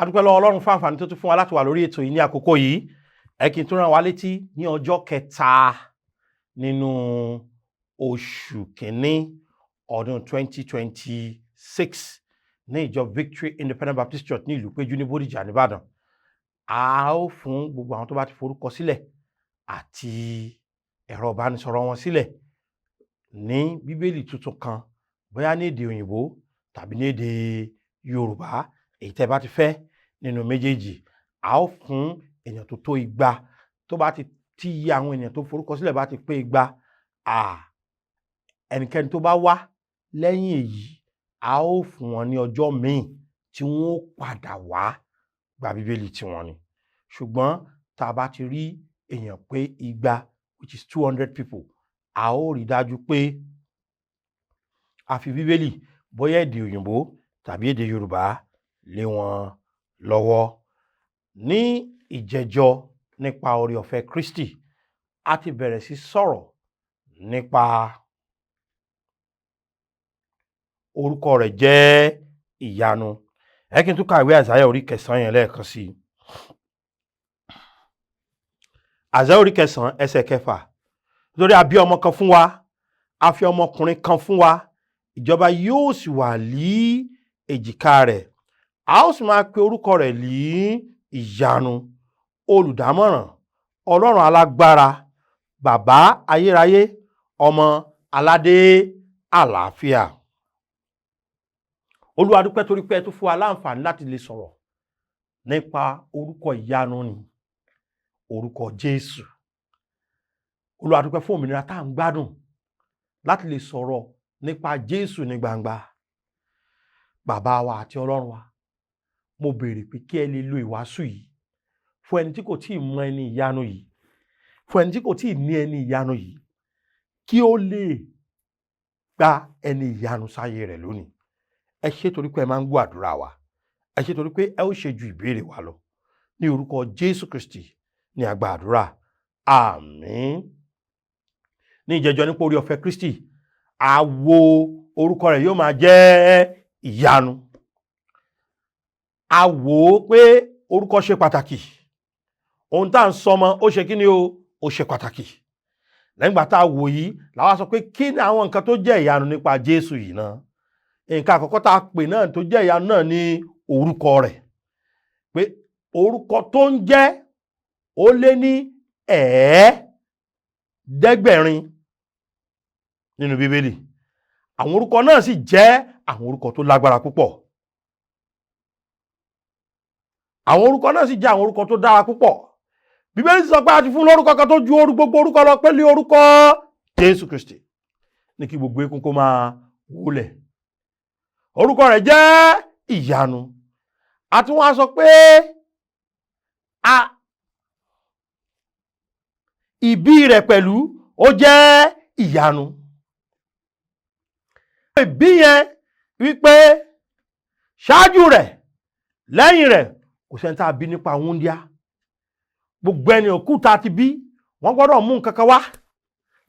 A dúpẹ́ lọ́wọ́ Ọlọ́run fún àǹfààní tó tún fún wa láti wà lórí ètò yìí ní àkókò yìí. Ẹ kí n tún rán wa létí, ní ọjọ́ kẹta nínú oṣù kínní ọdún 2026, ní ìjọ Victory Independent Baptist Church ní ìlú Péjú ní Bódìjà nìbàdàn, a ó fún gbogbo àwọn tó bá ti forúkọ sílẹ̀ àti ẹ̀rọ ìbánisọ̀rọ̀ wọn sílẹ̀ ní Bíbélì tuntun kan, bóyá ní èdè òyìnbó tàbí ní èdè Yorùbá, èyí tẹ́ bá ti fẹ́ nínú méjèèjì. A ó fún èèyàn tó tó 200. Tó bá ti tí iye àwọn èèyàn tó forúkọ sílẹ̀ bá ti pé 200, ẹnikẹ́ni tó bá wá lẹ́yìn èyí, a ó fún wọn ní ọjọ́ míì tí wọ́n ó padà wá gba Bíbélì tiwọn ni. Ṣùgbọ́n tá a bá ti rí èèyàn pé 200, which is 200 people, a ó rí dájú pé a fi Bíbélì, bóyá èdè òyìnbó tàbí èdè Yorùbá, lé wọn lọ́wọ́. Ní ìjẹjọ, nípa oore ọ̀fẹ́ Kristi, a ti bẹ̀rẹ̀ sí sọ̀rọ̀ nípa orúkọ rẹ̀ jẹ́ ìyanu. Ẹ kí n tún ka ìwé Àìsáyà orí 9 yẹn lẹ́ẹ̀kan sí i. Àìsáyà orí 9, ẹsẹ̀ 6: "Nítorí a bí ọmọ kan fún wa, a fi ọmọkùnrin kan fún wa, ìjọba yóò sì wà lí èjìká rẹ̀. A ó sì máa pe orúkọ rẹ̀ ní Ìyanu, Olùdámọ̀ràn, Ọlọ́run Alágbára, Bàbá Ayérayé, Ọmọ Aládé Àlàáfíà." Olúwa, dúpẹ́ torí pé ẹ tún fún wa láǹfààní láti lè sọ̀rọ̀ nípa orúkọ ìyanu ni orúkọ Jésù. Olúwa, dúpẹ́ fún òmìnira tá à ń gbádùn láti lè sọ̀rọ̀ nípa Jésù ní gbangba. Bàbá wa àti Ọlọ́run wa, mo béèrè pé kí ẹ lè lo ìwàásù yìí fún ẹni tí kò tíì mọ ẹni ìyanu yìí, fún ẹni tí kò tíì ní ẹni ìyanu yìí, kí ó lè gba ẹni ìyanu sáyé rẹ̀ lónìí. Ẹ ṣé torí pé ẹ máa ń gbọ́ àdúrà wa. Ẹ ṣé torí pé ẹ ó ṣe ju ìbéèrè wa lọ. Ní orúkọ Jésù Kristi ní a gba àdúrà, àmín. Ní ìjẹjọ, nípa oore ọ̀fẹ́ Kristi, àwo orúkọ rẹ̀ yóò máa jẹ́ ìyanu. A wò ó pé orúkọ ṣe pàtàkì. Ohun tá à ń sọmọ, ó ṣe kí ni o? Ó ṣe pàtàkì. Lẹ́yìn ìgbà tá a wò yìí làwa sọ pé, kí ni àwọn nǹkan tó jẹ́ ìyanu nípa Jésù yìí náà? Nǹkan àkọ́kọ́ tá a pè náà tó jẹ́ ìyanu náà ní orúkọ rẹ̀, pé orúkọ tó ń jẹ́ ó lé ní 700 nínú Bíbélì. Àwọn orúkọ náà sì jẹ́ àwọn orúkọ tó lágbára púpọ̀. Àwọn orúkọ náà sì jẹ́ àwọn orúkọ tó dára púpọ̀. Bíbélì sọ pé a ti fún lórúkọ kan tó ju gbogbo orúkọ lọ, pé ní orúkọ Jésù Kristi ní kí gbogbo eékún kó máa wólẹ̀. Orúkọ rẹ̀ jẹ́ ìyanu. A tún wá sọ pé a ìbí rẹ̀ pẹ̀lú ó jẹ́ ìyanu. Ìbí yẹn wípé ṣáájú rẹ̀, lẹ́yìn rẹ̀, kò sẹ́ni tá a bí nípa wúndíá. Gbogbo ẹni òkú tá a ti bí, wọ́n gbọ́dọ̀ mú nǹkan kan wá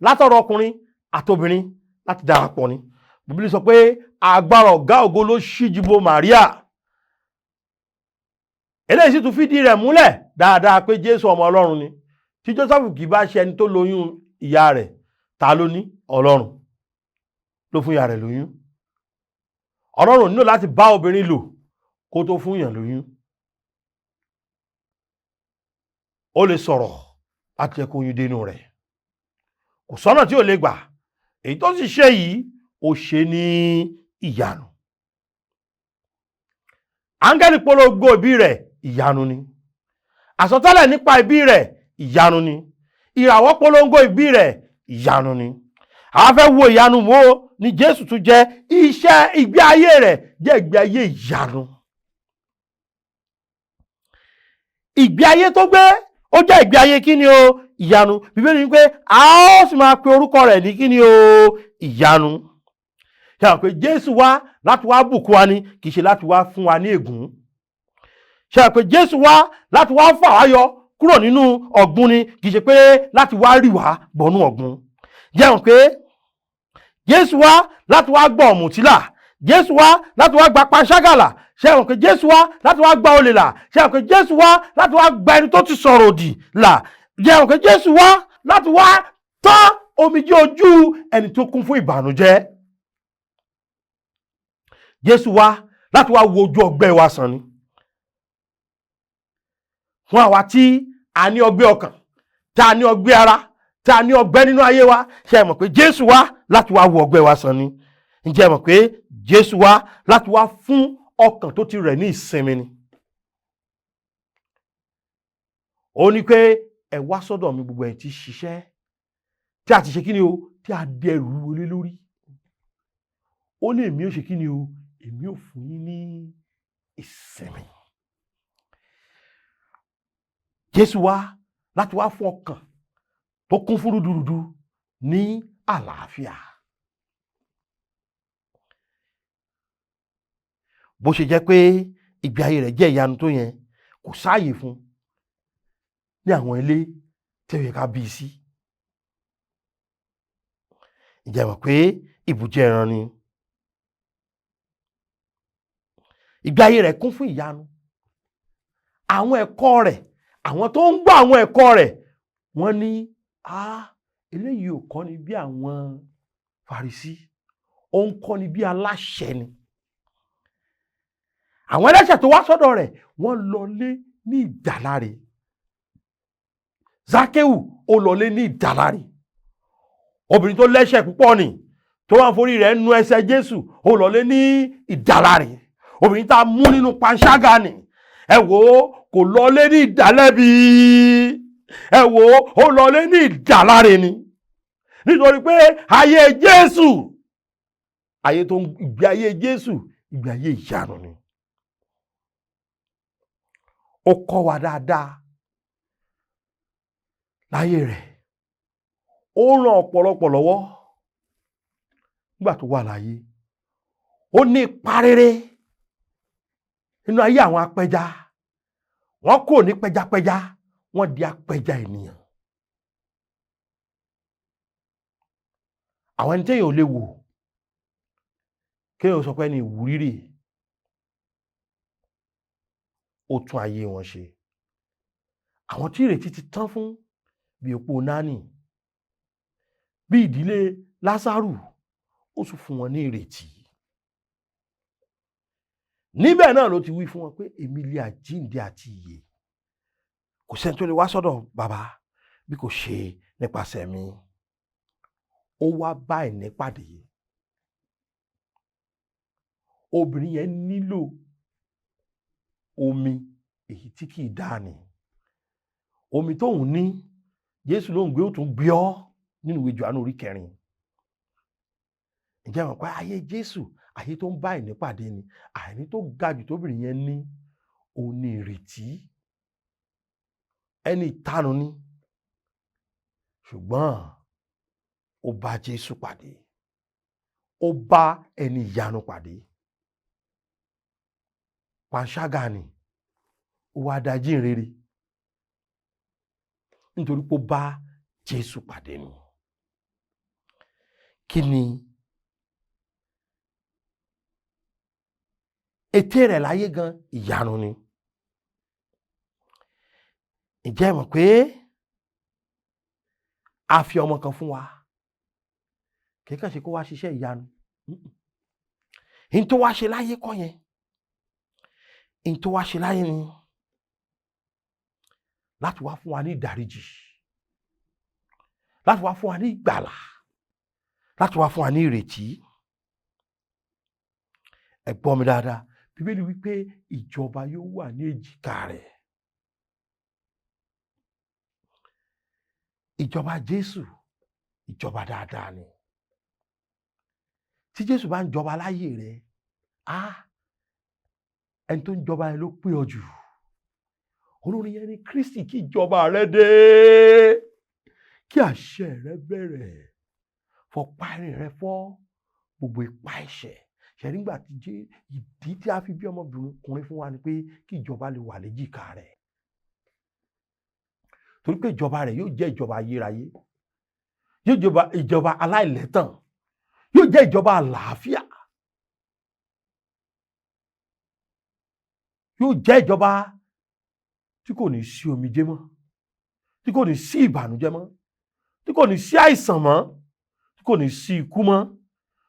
látọ̀rọ̀ ọkùnrin àtobìnrin láti darapọ̀ ni. Bíbélì sọ pé agbára ọ̀gá ògo ló ṣíji bo Màríà. Eléyìí sì tún fìdí rẹ̀ múlẹ̀ dáadáa pé Jésù ọmọ Ọlọ́run ni. Tí Joseph kì í bá ṣe ẹni tó lóyún ìyá rẹ̀, ta ló ní? Ọlọ́run ló fún ìyá rẹ̀ lóyún. Ọlọ́run nílò láti bá obìnrin lò kó tó fún yàn lóyún. Ó lè sọ̀rọ̀ láti jẹ́ kó oyún dénú rẹ̀. Kò sọ́nà tí ò lè gbà. Èyí tó sì ṣe yìí, ó ṣe ní ìyanu. Áńgẹ́lì polongo ìbí rẹ̀, ìyanu ni. Àsọtẹ́lẹ̀ nípa ìbí rẹ̀, ìyanu ni. Ìràwọ̀ polongo ìbí rẹ̀, ìyanu ni. Àwọn fẹ́ wo ìyanu wo ni Jésù tún jẹ́. Iṣẹ́ ìgbé ayé rẹ̀ jẹ́ ìgbé ayé ìyanu. Ìgbé ayé tó gbé, ó jẹ́ ìgbé ayé kí ni o? Ìyanu. Bíbélì ní pé a ó sì máa pe orúkọ rẹ̀ ní kí ni o? Ìyanu. Ṣe àwọn pé Jésù wá láti wá bùkún wa ni, kì í ṣe láti wá fún wa ní ègún? Ṣe àwọn pé Jésù wá láti wá fà wá yọ kúrò nínú ọ̀gbun ni, kì í ṣe pé láti wá rì wá bọnú ọ̀gbun? Jẹun pé Jésù wá láti wá gbọ́ ọ̀mùtí là? Jésù wá láti wá gba panṣágà là. Ṣé ẹ mọ̀ pé Jésù wá láti wá gba olè là? Ṣé ẹ mọ̀ pé Jésù wá láti wá gba ẹni tó ti sọ̀rọ̀ òdì là? Ṣé ẹ mọ̀ pé Jésù wá láti wá tán omijé ojú ẹni tó kún fún ìbànújẹ́? Jésù wá láti wá wo ojú ọgbẹ́ wa sàn ni. Fún àwa tí a ní ọgbẹ́ ọkàn, tá a ní ọgbẹ́ ara, tá a ní ọgbẹ́ nínú ayé wa, ṣé ẹ mọ̀ pé Jésù wá láti wá wo ọgbẹ́ wa sàn ni? Ǹjẹ́ ẹ mọ̀ pé Jésù wá láti wá fún ọkàn tó ti rẹ̀ ní ìsinmi ni? Ó ní pé ẹ wá sọ́dọ̀ mi, gbogbo ẹ̀ tí ṣiṣẹ́, tí a ti ṣe kí ni o, tí a di ẹrù wọlé lórí. Ó ní èmi ò ṣe kí ni o, èmi ò fún yín ní ìsinmi. Jésù wá láti wá fún ọkàn tó kún fún rúdurùdu ní àlàáfíà. Bó ṣe jẹ́ pé ìgbé ayé rẹ̀ jẹ́ ìyanu tó yẹn, kò sáàyè fún ní àwọn ilé tí ó yẹ ká bí i sí. Ǹjẹ́ mọ̀ pé ibùjẹ ẹran ni? Ìgbé ayé rẹ̀ kún fún ìyanu. Àwọn ẹ̀kọ́ rẹ̀, àwọn tó ń gbọ́ àwọn ẹ̀kọ́ rẹ̀, wọ́n ní, eléyìí ò kọ́ ni bí àwọn Farisí, ó ń kọ́ ni bí aláṣẹ ni. Àwọn ẹlẹ́ṣẹ̀ tó wá sọ́dọ̀ rẹ̀, wọ́n lọlé ní ìdáláre. Zákéwù ó lọlé ní ìdáláre. Obìnrin tó lẹ́ṣẹ̀ púpọ̀ ni, tó wá ń forí rẹ̀ nu ẹsẹ̀ Jésù, ó lọlé ní ìdáláre. Obìnrin tá a mú nínú panṣágà ni, ẹ wò ó, kò lọlé ní ìdálẹ́bi. Ẹ wò ó, ó lọlé ní ìdáláre ni. Nítorí pé ayé Jésù, ayé tó ń ìgbé ayé Jésù, ìgbé ayé ìyanu ni. Ó kọ́ wa dáadáa láyé rẹ̀. Ó ràn ọ̀pọ̀lọpọ̀ lọ́wọ́ nígbà tó wà láyé. Ó ní ipa rere nínú ayé àwọn apẹja. Wọ́n kò ní pẹjapẹja, wọ́n di apẹja ènìyàn. Àwọn ẹni téèyàn ò lè wò, kéèyàn sọ pé ẹni ìwúrí rèé, ó tún ayé wọn ṣe. Àwọn tí ìrètí ti tán fún bí opó Nání, bí ìdílé Lásárù, ó tún fún wọn ní ìrètí. Níbẹ̀ náà ló ti wí fún wọn pé èmi lè àjíǹde àti ìyè. Kò sẹ́ni tó lè wá sọ́dọ̀ bàbá bí kò ṣe nípasẹ̀ mi. Ó wá bá ẹ̀ní pàdé. Obìnrin yẹn nílò omi èyí tí kì í dànì. Omi tóun ní, Jésù ló ń gbé, ó tún gbé ọ́ nínú ìwé Jòhánù orí 4. Ǹjẹ́ mọ̀ pé ayé Jésù, ayé tó ń bá àìní pàdé ni? Àìní tó ga jù tóbìnrin yẹn ní, òun ní ìrètí. Ẹni ìtanu ni. Ṣùgbọ́n ó bá Jésù pàdé. Ó bá ẹni ìyanu pàdé. Panṣágà ni, ó wá da jíǹrere nítorí pé ó bá Jésù pàdé ni. Kí ni ète rẹ̀ láyé gan? Ìyanu ni. Ǹjẹ́ ẹ mọ̀ pé a fi ọmọ kan fún wa, kì í kàn ṣe kó wá ṣiṣẹ́ ìyanu. N tó wá ṣe láyé kọ́ yẹn, n tó wá ṣe láyé ni láti wá fún wa ní ìdáríjì, láti wá fún wa ní ìgbàlà, láti wá fún wa ní ìrètí. Ẹ gbọ́ mi dáadáa, Bíbélì wípé ìjọba yóò wà ní èjìká rẹ̀. Ìjọba Jésù, ìjọba dáadáa ni. Tí Jésù bá ń jọba láyé rẹ̀, ẹni tó ń jọba yẹn ló pé ọ jù. Olórin yẹn ni Kristi, kí ìjọba rẹ dé, kí àṣẹ rẹ bẹ̀rẹ̀, fọpá irin rẹ fọ́ gbogbo ipá ẹ̀ṣẹ̀. Ṣe nígbà tí jẹ́ ìdí tí a fi bí ọmọbìnrin fún wa ni pé kí ìjọba lè wà léjìká rẹ̀. Torí pé ìjọba rẹ̀ yóò jẹ́ ìjọba ayérayé, yóò jẹ́ ìjọba aláìlẹ́tàn, yóò jẹ́ ìjọba àlàáfíà. Yóò jẹ́ ìjọba tí kò ní sí omijé mọ́, tí kò ní sí ìbànújẹ́ mọ́, tí kò ní sí àìsàn mọ́, tí kò ní sí ikú mọ́,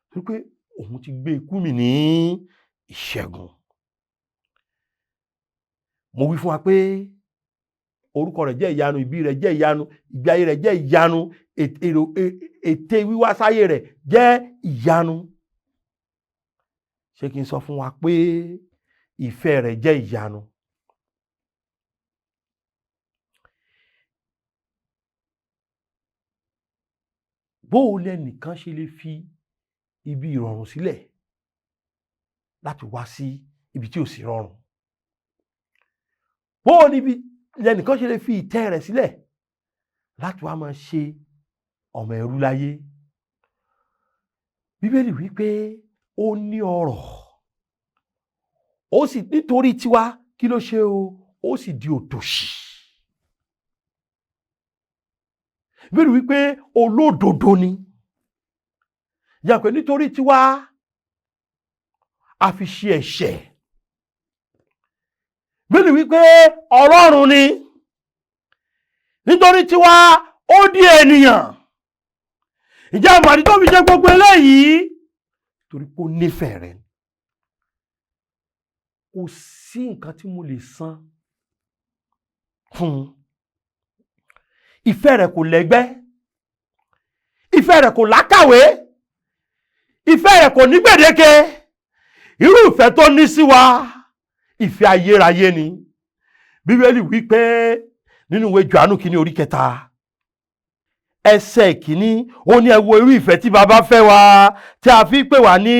torí pé òun ti gbé ikú mì ní ìṣẹ́gun. Mo wí fún wa pé orúkọ rẹ̀ jẹ́ ìyanu, ìbí rẹ̀ jẹ́ ìyanu, ìgbé ayé rẹ̀ jẹ́ ìyanu, ète wíwá sáyé rẹ̀ jẹ́ ìyanu. Ṣé kí n sọ fún wa pé ìfẹ́ rẹ̀ jẹ́ ìyanu? Bó o lẹ́nìkan ṣe lè fi ibi ìrọ̀rùn sílẹ̀ láti wá sí ibi tí ò sí rọrùn? Bó o níbi lẹ́nìkan ṣe lè fi ìtẹ́ rẹ̀ sílẹ̀ láti wá máa ṣe ọmọ ẹrú láyé? Bíbélì wí pé ó ní ọrọ̀, ó sì nítorí tiwa kí ló ṣe o, ó sì di òtòṣì. Bíbélì wí pé olódodo ni, yà pé nítorí tiwa a fi ṣe ẹ̀ṣẹ̀. Bíbélì wí pé Ọlọ́run ni, nítorí tiwa ó di ènìyàn. Ìjẹ́ àmàdí tó fi ṣe gbogbo eléyìí? Torí pé ó nífẹ̀ẹ́ rẹ̀. Kò sí nǹkan tí mo lè san fún un. Ìfẹ́ rẹ̀ kò lẹ́gbẹ́, ìfẹ́ rẹ̀ kò lákàwé, ìfẹ́ rẹ̀ kò ní gbèdéke. Irú ìfẹ́ tó ní sí wa, ìfẹ́ ayérayé ni. Bíbélì wí pé nínú ìwé Jòhánù kìíní orí 3 ẹsẹ̀ 1, ó ní ẹ wo irú ìfẹ́ tí baba fẹ́ wa tí a fi pè wá ní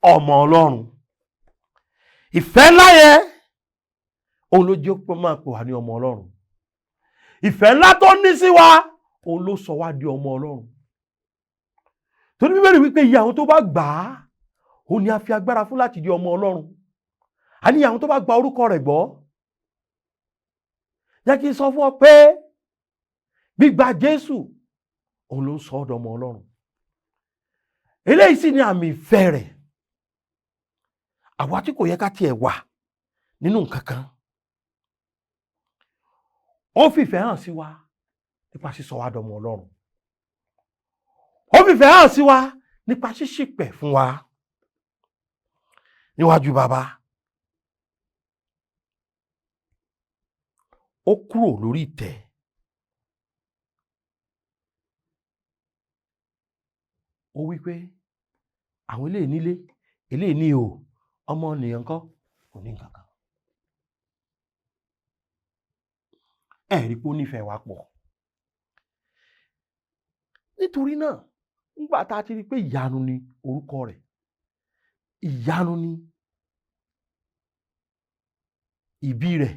ọmọ Ọlọ́run. Ìfẹ́ ńlá yẹn òun ló jẹ́ pé máa pè wá ní ọmọ Ọlọ́run. Ìfẹ́ ńlá tó ní sí wa òun ló sọ wá di ọmọ Ọlọ́run. Torí Bíbélì wípé iye àwọn tó bá gbà á òun ni a fi agbára fún láti di ọmọ Ọlọ́run. A ní àwọn tó bá gba orúkọ rẹ̀ gbọ́. Jẹ́ kí n sọ fún ọ pé gbígba Jésù òun ló ń sọ ọ́ dọmọ Ọlọ́run. Eléyìí sì ni àmì ìfẹ́ rẹ̀. Àwa tí kò yẹ ká tiẹ̀ wà nínú nǹkan kan, ó fìfẹ́ hàn sí wa nípa sísọ wá dọmọ Ọlọ́run. Ó fìfẹ́ hàn sí wa nípa ṣíṣìpẹ̀ fún wa níwájú bàbá. Ó kúrò lórí ìtẹ́. Ó wí pé àwọn eléyìí nílé, eléyìí ní o, ọmọ ènìyàn kọ́ kò ní nǹkan kan. Ẹ rí pé ó nífẹ̀ẹ́ wa pọ̀. Nítorí náà, nígbà tá a ti rí pé ìyanu ni orúkọ rẹ̀, ìyanu ni ìbí rẹ̀,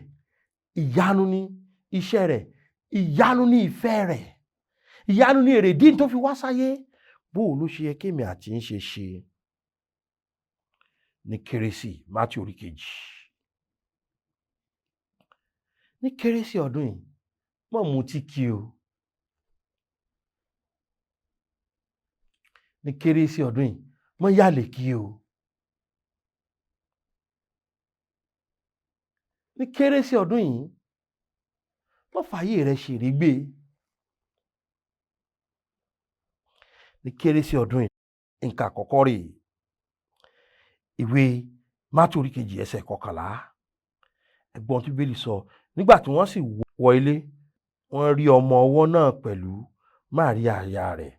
ìyanu ni iṣẹ́ rẹ̀, ìyanu ni ìfẹ́ rẹ̀, ìyanu ni èrèdí tó fi wá sáyé. Bó o ló ṣe yẹ kémi àti ń ṣe ṣe ní Kérésì, Mátíù orí 2. Ní Kérésì ọdún yìí, má mutí kí o. Ní Kérésì ọdún yìí, má yàlè kí o. Ní Kérésì ọdún yìí, má fàyè rẹ ṣèrégbè. Ní Kérésì ọdún yìí, nǹkan àkọ́kọ́ rèé. Ìwé Mátíù orí 2 ẹsẹ̀ 11. Ẹ̀gbọ́n tí Bíbélì sọ, nígbà tí wọ́n sì wọ ilé, wọ́n rí ọmọ ọwọ́ náà pẹ̀lú Máríà aya rẹ̀,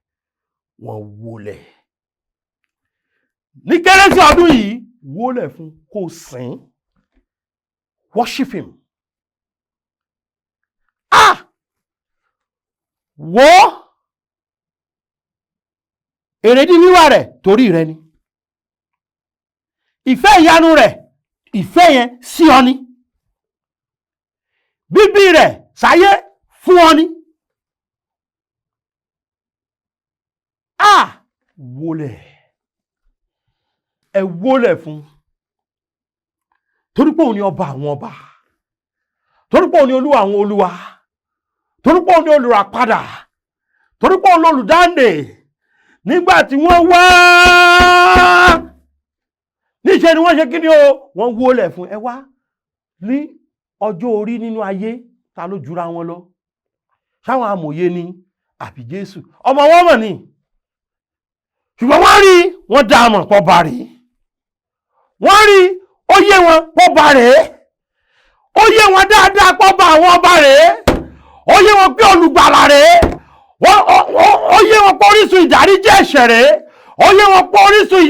wọ́n wólẹ̀. Ní Kérésì ọdún yìí, wólẹ̀ fún kó sìn. Worship him. Ah! Wọ́ èrèdí wíwá rẹ̀ torí rẹ ni. Ìfẹ́ ìyanu rẹ̀, ìfẹ́ yẹn sí ọ ni. Bíbí rẹ̀ sáyé fún ọ ni. Ah! Wólẹ̀. Ẹ wólẹ̀ fún. Torí pé òun ni ọba àwọn ọba. Torí pé òun ni olúwa àwọn olúwa. Torí pé òun ni olùràpadà. Torí pé òun ni olùdáǹdè. Nígbà tí wọ́n wá, níṣẹ́ ni wọ́n ṣe kí ni o, wọ́n wólẹ̀ fún. Ẹ wá, Ní ọjọ́ orí nínú ayé, ta ló jura wọn lọ? Ṣáwọn amòye ni àbí Jésù? Ọmọ wọn mọ̀ ni, ṣùgbọ́n wọ́n rí, wọ́n dá a mọ̀ pọ̀ bá rèé. Wọ́n rí, ó yé wọn pọ̀ bá rèé. Ó yé wọn dáadáa pọ̀ bá àwọn ọba rèé. Ó yé wọn pé olùgbàlà rèé. Ó yé wọn pé orísun ìdáríjì ẹ̀ṣẹ̀ rèé. Ó yé wọn pé orísun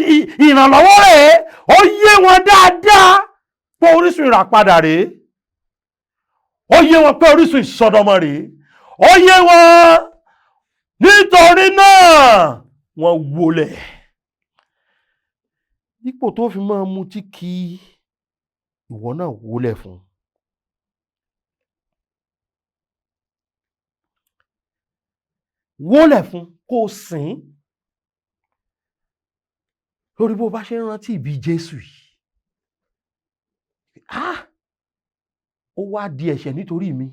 ìrànlọ́wọ́ rèé. Ó yé wọn dáadáa pé orísun ìràpadà rèé. Ó yé wọn pé orísun ìsọdọmọ rèé. Ó yé wọn, nítorí náà wọ́n wólẹ̀. Dípò tó fi máa mutí kí ìwọ náà wólẹ̀ fún un. Wólẹ̀ fún kó o sìn ín. Lórí bó bá ṣe ń rántí ìbí Jésù yìí, ah, ó wá di ẹ̀ṣẹ̀ nítorí mi,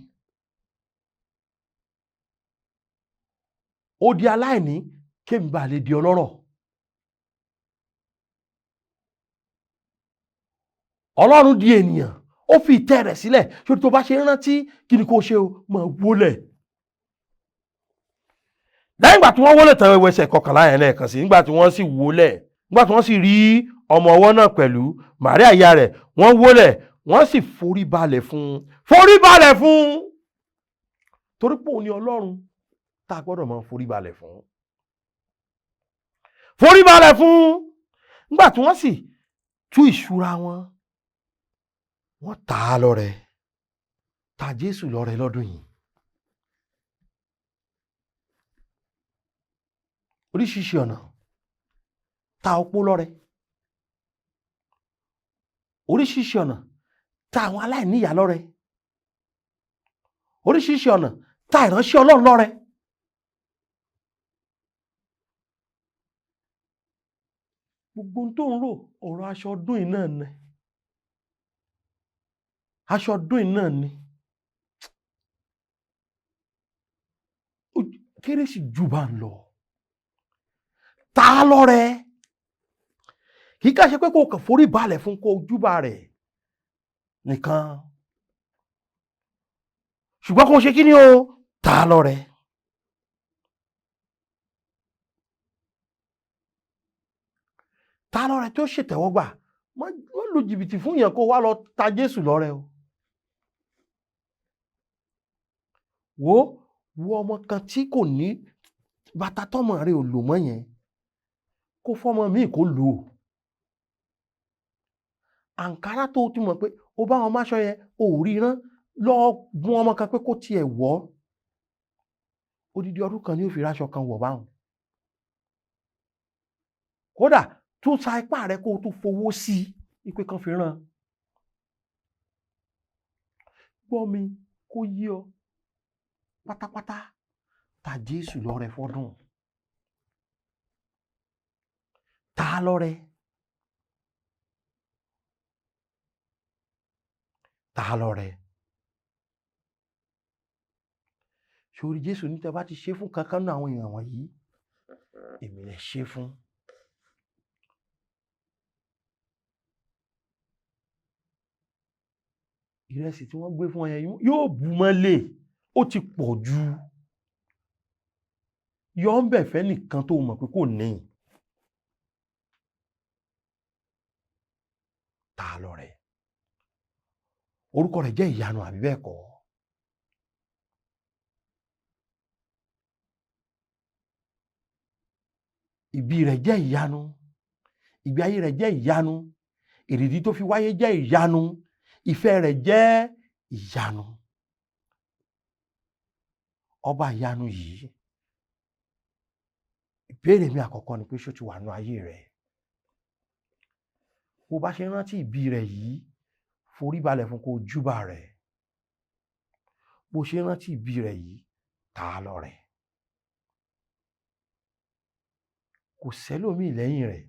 ó di aláìní kémi bá lè di ọlọ́rọ̀. Ọlọ́run di ènìyàn, ó fi ìtẹ́ rẹ̀ sílẹ̀. Ṣé tó bá ṣe ń rántí, kí ni kó ṣe? O máa wólẹ̀. Lẹ́yìn ìgbà tí wọ́n wólẹ̀ tán, ẹsẹ̀ 11 yẹn lẹ́ẹ̀kan sí. Nígbà tí wọ́n sì wólẹ̀, nígbà tí wọ́n sì rí ọmọ ọwọ́ náà pẹ̀lú Màríà ìyá rẹ̀, wọ́n wólẹ̀, wọ́n sì forí balẹ̀ fún un. Forí balẹ̀ fún un, torí pé òun ni Ọlọ́run tá a gbọ́dọ̀ máa forí balẹ̀ fún. Forí balẹ̀ fún un. Nígbà tí wọ́n sì tú ìṣúra wọn, wọ́n ta á lọ́rẹ. Ta Jésù lọ́rẹ lọ́dún yìí. Oríṣiríṣi ọ̀nà: ta opó lọ́rẹ, oríṣiríṣi ọ̀nà, ta àwọn aláìníyàá lọ́rẹ, oríṣiríṣi ọ̀nà, ta ìránṣẹ́ Ọlọ́run lọ́rẹ. Gbogbo ohun tó ń rò, ọ̀rọ̀ aṣọ ọdún yìí náà ni, aṣọ ọdún yìí náà ni. Kérésì jù bá ń lọ. Ta lọ́rẹ. Kì í ká ṣe pé kó kàn forí balẹ̀ fún, kó júbà rẹ̀ nìkan, ṣùgbọ́n kó ṣe kí ni o? Ta lọ́rẹ. Ta lọ́rẹ tó ṣètẹ́wọ́gbà. Má lu jìbìtì fún yẹn kó wá lọ ta Jésù lọ́rẹ o. Wo wo ọmọ kan tí kò ní bàtà, tọmọ rẹ ò lò mọ́ yẹn, kó fọmọ míì kó lò ó. Àǹkárá tó ti mọ̀ pé ó bá wọn máṣọ yẹn, ò rí rán, lọ bùn ọmọ kan pé kó tiẹ̀ wọ̀ ọ́. Odidi ọdún kan ni ó fi ráṣọ kan wọ̀ báwọn. Kódà tún sa ipá rẹ kó o tún fowó sí i pé kan fi rán. Gbọ́ mi kó yí ọ pátápátá: ta Jésù lọ́rẹ fọ́dún. Ta lọ́rẹ. Ta lọ́rẹ. Sórí Jésù ní tẹ́ bá ti ṣe fún kankan náà àwọn èèyàn wọ̀nyí, èmi lè ṣe fún. Ìrẹsì tí wọ́n gbé fún ọ yẹn yóò bù mọ́lẹ̀, ó ti pọ̀ jù. Yọ ń bẹ̀ fẹ́ nìkan tó mọ̀ pé kò ní. Ta lọ́rẹ. Orúkọ rẹ̀ jẹ́ ìyanu, àbí bẹ́ẹ̀ kọ́? Ìbí rẹ̀ jẹ́ ìyanu, ìgbé ayé rẹ̀ jẹ́ ìyanu, èrèdí tó fi wáyé jẹ́ ìyanu, ìfẹ́ rẹ̀ jẹ́ ìyanu. Ọba ìyanu yìí, ìbéèrè mi àkọ́kọ́ ni pé, ṣó ti wà nú ayé rẹ̀? Bó bá ṣe rántí ìbí rẹ̀ yìí, forí balẹ̀ fún, kó júbà rẹ̀. Bó ṣe rántí ìbí rẹ̀ yìí, ta lọ́rẹ. Kò sẹ́lòmíì lẹ́yìn rẹ̀,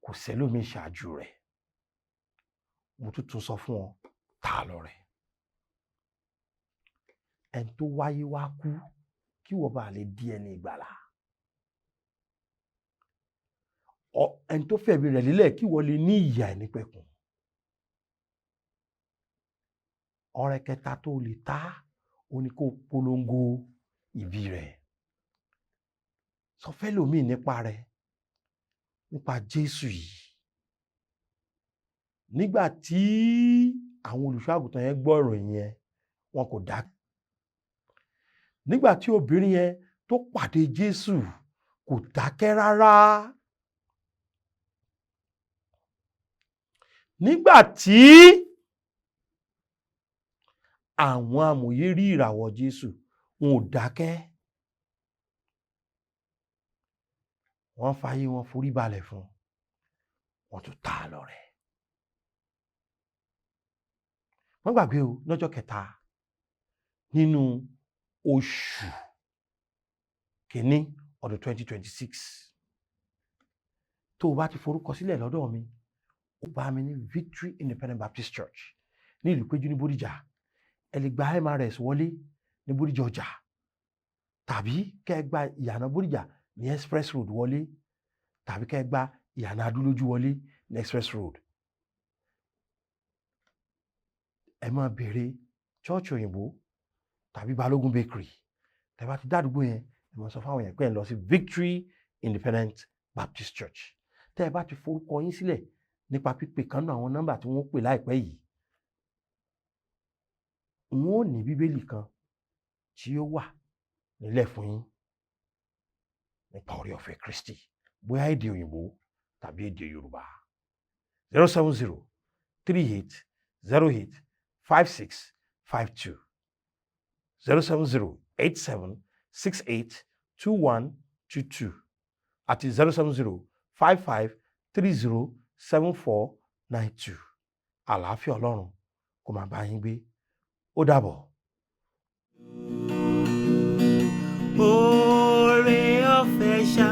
kò sẹ́lòmíì ṣáájú rẹ̀. Mo tún tún sọ fún ọ, ta lọ́rẹ. Ẹni tó wáyé wá kú kí wọ́n bá lè di ẹni ìgbàlà, ẹni tó fẹ̀mí rẹ̀ lélẹ̀ kí wọ́n lè ní ìyè àìnípẹ̀kun. Ọrẹ kẹta tó lè ta ó ní kó polongo ìbí rẹ̀. Sọ fẹ́lòmíì nípa rẹ̀, nípa Jésù yìí. Nígbà tí àwọn olùṣọ́ àgùntàn yẹn gbọ́ ìròyìn yẹn, wọn kò dá. Nígbà tí obìnrin yẹn tó pàdé Jésù, kò dákẹ́ rárá. Nígbà tí àwọn amòye rí ìràwọ̀ Jésù, wọn ò dákẹ́. Wọ́n fayé wọn forí balẹ̀ fún, wọ́n tún ta á lọ́rẹ. Wọ́n gbàgbé o, lọ́jọ́ kẹta nínú oṣù kìíní ọdún 2026, tó o bá ti forúkọ sílẹ̀ lọ́dọ̀ mi, ó bá mi ní Victory Independent Baptist Church ní ìlú Péjú ní Bódìjà. Ẹ lè gba MRS wọlé ní Bódìjà ọjà, tàbí kẹ́ ẹ gba ìyànà Bódìjà ní Express Road wọlé, tàbí kẹ́ ẹ gba ìyànà Adúlójú wọlé ní Express Road. Ẹ máa béèrè church òyìnbó tàbí Balógun Bakery. Tẹ́ bá ti dádúgbò yẹn, ẹ máa sọ fáwọn yẹn pé ẹ lọ sí Victory Independent Baptist Church. Tẹ́ ẹ bá ti forúkọ yín sílẹ̀ nípa pípè kan náà àwọn nọ́mbà tí wọ́n pè láìpẹ́ yìí, wọ́n ò ní Bíbélì kan tí ó wà nílẹ̀ fún yín nípa oore ọ̀fẹ́ Kristi, bóyá èdè òyìnbó tàbí èdè Yorùbá. 07038085652, 07087682122 àti 07055307492. Àlàáfíà Ọlọ́run kó máa bá yín gbé. Ó dàbọ̀. Oore ọ̀fẹ́ ṣá.